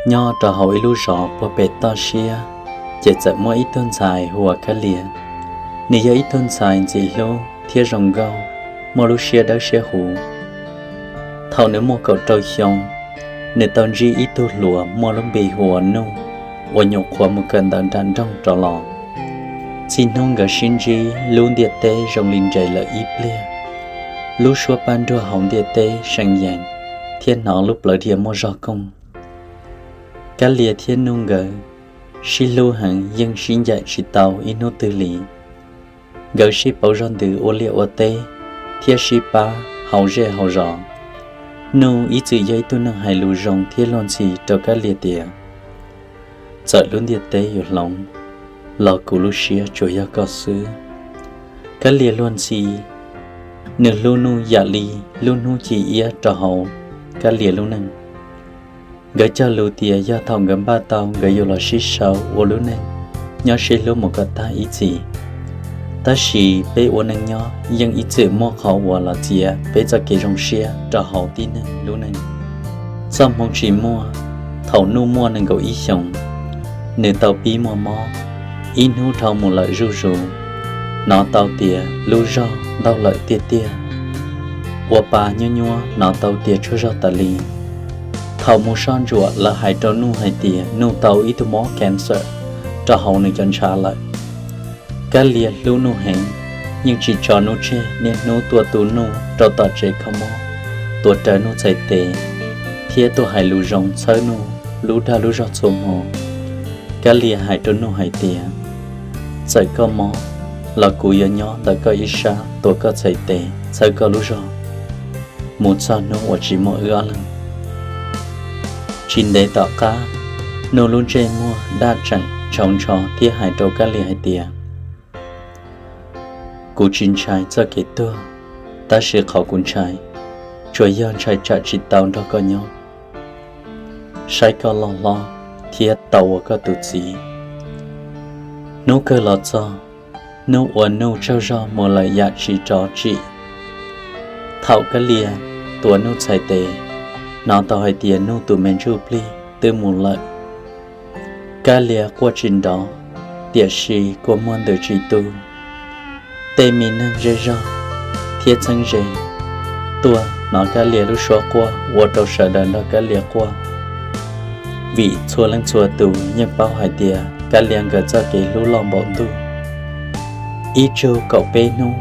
Nyob rau hauv ib lub zos puag pem toj siab, ces txawm muaj ib tug ntxhais hu ua Kab Lias. Nws yog ib tug ntxhais ntxim hlub thiab zoo nkauj, muaj lub siab dawb siab huv. Thaum nws muaj kaum rau xyoo, nws tau ntsib ib tug hluas muaj lub npe hu ua Nuj, uas nyuam qhuav mus kawm ntawv nram nroog rov los. Txij hnub nkawd sib ntsib, lub ntiaj teb zoo li nres lawm ib pliag. Lub suab paj nruag hauv ntiaj teb seem yees, thiab hnov lub plawv dhia muaj zog koog. Kab Lias thiab Nuj nkawd sib hlub heev, yeej sib ncaim tsis tau ib hnub twg li. Nkawd sib pauv zog ntws ua liaj ua teb, thiab sib pab hauv zej hauv zos. Nuj ib txwm yog ib tug neeg hais lus zoo thiab luag ntxhi rau Kab Lias tias, txawm lub ntiaj teb yuav hloov, los kuv lub siab tsuas yog koj xwb. Kab Lias luag ntxhi, nws hlub Nuj yam li lub hnub ci iab rau hauv Kab Lias lub neej. Nkawd cog lus tias yog thaum nkawd npaj tau, nkawd yuav los sib sau ua lub neej nyob sib hlub mus kom tag ib txhis. Tab sis peb ua neej nyob yeej ib txwm muaj qhov uas los txiav peb txoj kev zoo siab rau hauv tib neeg lub neej. Txoj hmoov tsis muaj, thaum Nuj muaj nees nkaum ib xyoos, nws tau pib muaj mob. Ib hnub dhau mus lawm zuj zus, hnov tau tias lub zog ntaug lawm tiag tiag. Ua pa nyuab nyuab hnov tau tias tsaug zog tas li. Thaum mus soj ntsuam, lawv hais rau Nuj hais tias Nuj tau ib tug mob cancer rau hauv nws cov ntshav lawm. Kab Lias hlub Nuj heev, yeej tsis tso Nuj tseg, niaj hnub tuaj tu Nuj rau tom tsev kho mob, tuav rawv Nuj txhais tes, thiab tuaj hais lus zoo txhawb Nuj lub dag lub zog txhua hmo. Kab Lias hais rau Nuj hais tias, txawm koj mob los kuv yuav nyob ntawm koj ib sab, tuav koj txhais tes, txhawb koj lub zog mus txog hnub uas tsis muaj wb ob leeg. Tsis ntev tom qab, Nuj lub ntsej muag daj tseem ntshauv ntsho thiab hais rau Kab Lias hais tias, kuv tsis ntshai txoj kev tuag, tab sis qhov kuv ntshai tsuas yog ntshai tsam tsis tau nrog koj nyob, saib koj loj hlob thiab tau ua koj tus txiv. Hnub kawg los txog, Nuj ua Nuj tsaug zog mus lawm yam tsis rov tsim. Thaum Kab Lias tuav Nuj txhais tes, hnov tau hais tias Nuj tus me ntsuj plig twb mus lawm. Kab Lias quaj tsis nrov, tiam sis kua muag ntws tsis tu. Tej me neeg zej zog thiab txheeb ze tuaj hnov Kab Lias lub suab quaj, ua rau sawv daws nrog Kab Lias quaj, vim txhua leej txhua tus yeej paub hais tias Kab Lias nkawd txoj kev hlub loj npaum ntuj. Ib tsug kaum peb hnub,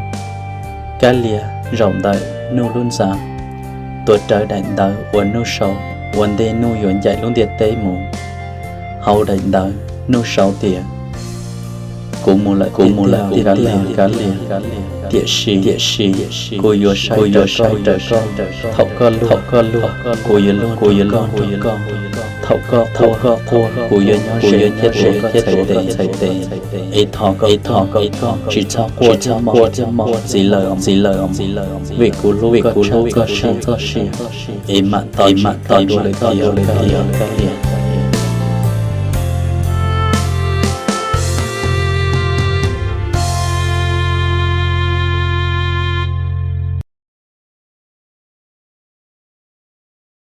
Kab Lias zaum ntawm Nuj lub ntxa, tuav rawv daim ntawv uas Nuj sau ua ntej Nuj yuav ncaim lub ntiaj teb mus. Hauv daim ntawv Nuj sau tias, kuv mus lawm, kuv mus lawm tiag tiag, Kab Lias, tiam sis, tiam sis kuv yuav saib, kuv yuav saib rawv koj. Thaum koj luag, thaum koj luag, kuv yuav luag, kuv yuav luag nrog koj. Thaum koj quaj, koj quaj, kuv yuav nyob ze thiab tuav koj txhais tes. Es thov koj, es thov koj, koj tsis txhob quaj thiab mob, txiv lawm, txiv lawm, vim kuv hlub, vim kuv hlub koj tshaj txoj sia. Es mam tos, es mam tos dua lawm tiag, Kab Lias.